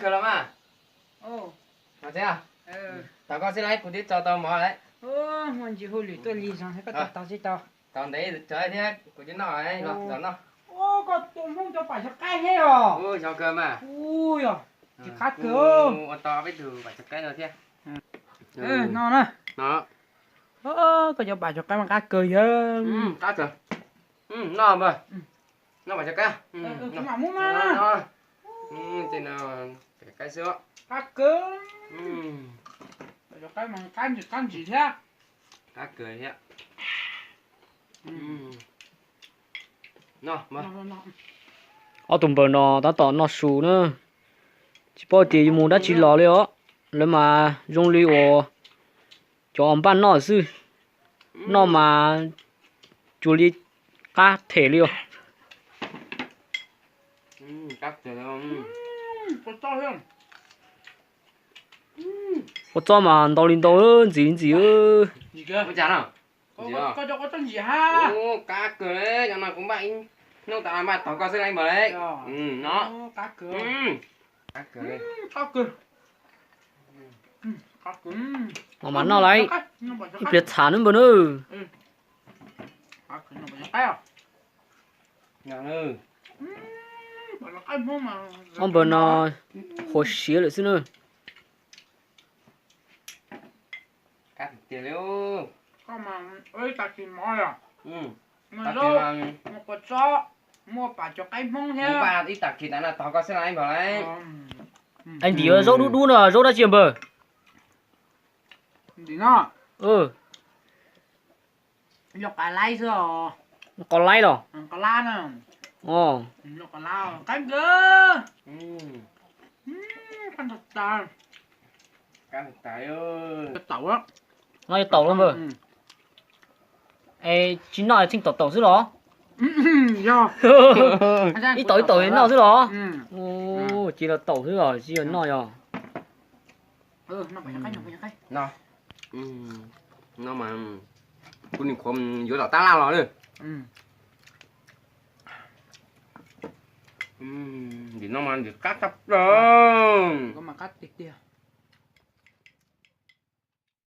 Kawg los mas. Thaum koj xib laib kuv twb tso tau mov lawm. Muaj ntsis hauj lwm tuaj lig zog thiab koj tau tau xib tau. Tau ntev tso thiab kuv twb noj los noj. Koj tus Hmoob cov pam xyov qaib thiab os. Yog kawg mas. Ui yog, tsis qab kawg. Ua tau peb tug pam xyov qaib no thiab. No na. Koj cov pam xyov qaib mas qab kawg yog. Qab kawg. Noj npawg. Noj pam xyov qaib. Kuv mam muab na. Tej no pam xyov qaib xwb. Qab kawg. Pam xyov qaib mas qab ntsim qab ntsim thiab. Qab kawg thiab. Ob tug npawg no tab tom noj su na, tsis paub tias yuav mus dab tsi los li os. Lawv mas zoo li uas cov npaj noj xwb, noj mas cuag li qab them li os. Ua txob mas ntau li ntau, ntxim li ntxim. Qab kawg, cov no kuv npaj ib hnub tas los npaj tog koj xwb na npawg lauj. No. Qab kawg. Qab kawg. Mas noj lauj, ib pliag txham nawb npawg nawb. Ob npawg no qhuav siav lawm xwb na. Muaj pam cov qaib Hmoob thiab. Ib tag kis tas no tog koj xwb na npawg lauj. Es ntim zaub dub dub no zaub dab tsi npawg? Qos laib xwb os. Qos laib los? Qos lab na. Qos lab, qab kawg. Qab tas. Qab tas. Taum. No yog taum los npawg? Es tsis noj tseem taum taum xwb los? Ib taum ib taum noj xwb los? Ces los taum xwb los tsis yog noj yog. No mas kuv nim qhuav yuav tom tab laj los na. Ntim no mas ntim qab tshaj plaws. Qab tiag tiag.